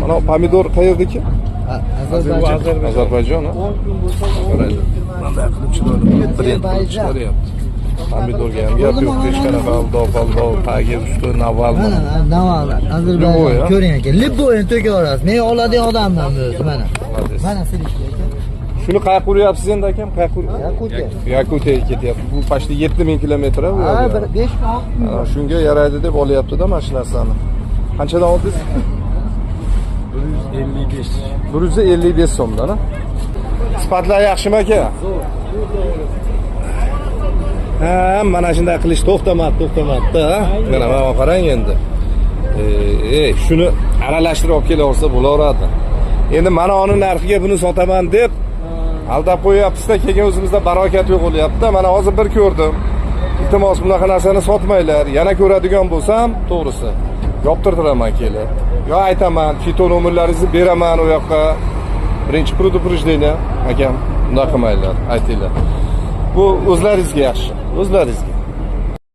Mana pomidor qayerdiki? Ozarbayjon. Ozarbayjon, ha? Qaranglar. Bunday qilib chiroyli brend qilib chiqaryapti. Pomidorga ham gap yo'q, hech qanaqa aldov, faldov, tagi usti Naval. Mana Naval, Любой, Ozarbayjon. Ha? Ko'ring aka, любой ni to'kaverasiz. Men oladigan odamman o'zi mana. Молодец. Mana сливка aka. Shuni qayoqqa uryapsiz endi, akam? Qayoqqa? Yakutiya. Yakutiyaga ketyapti. Bu почти 7000 kilometr bu Ha, yoqda. bir 5 ming, 6 ming. Ana shunga yaraydi deb olyapti-da mana shu narsani. Qanchadan oldingiz? 155. 155 so'mdan, ha? Sifatlar yaxshimi, aka? Ha, mana shunday qilish to'xtamadi, to'xtamadi-da. Mana mana qarang endi. Shuni aralashtirib olib kelaversa bo'laveradi. Endi mana uni narxiga buni sotaman deb aldab qo'yyapsizda, keyin o'zimizda barokat yo'q bo'lyapti. Mana hozir bir ko'rdim. Iltimos, bunaqa narsani sotmanglar. Yana ko'radigan bo'lsam, to'g'risi, yoptirtiraman kelib. Yo aytaman, fito nomerlaringizni beraman u yoqqa. Birinchi предупреждение, akam, bunday qilmanglar, aytinglar. Bu o'zlaringizga yaxshi, o'zlaringizga.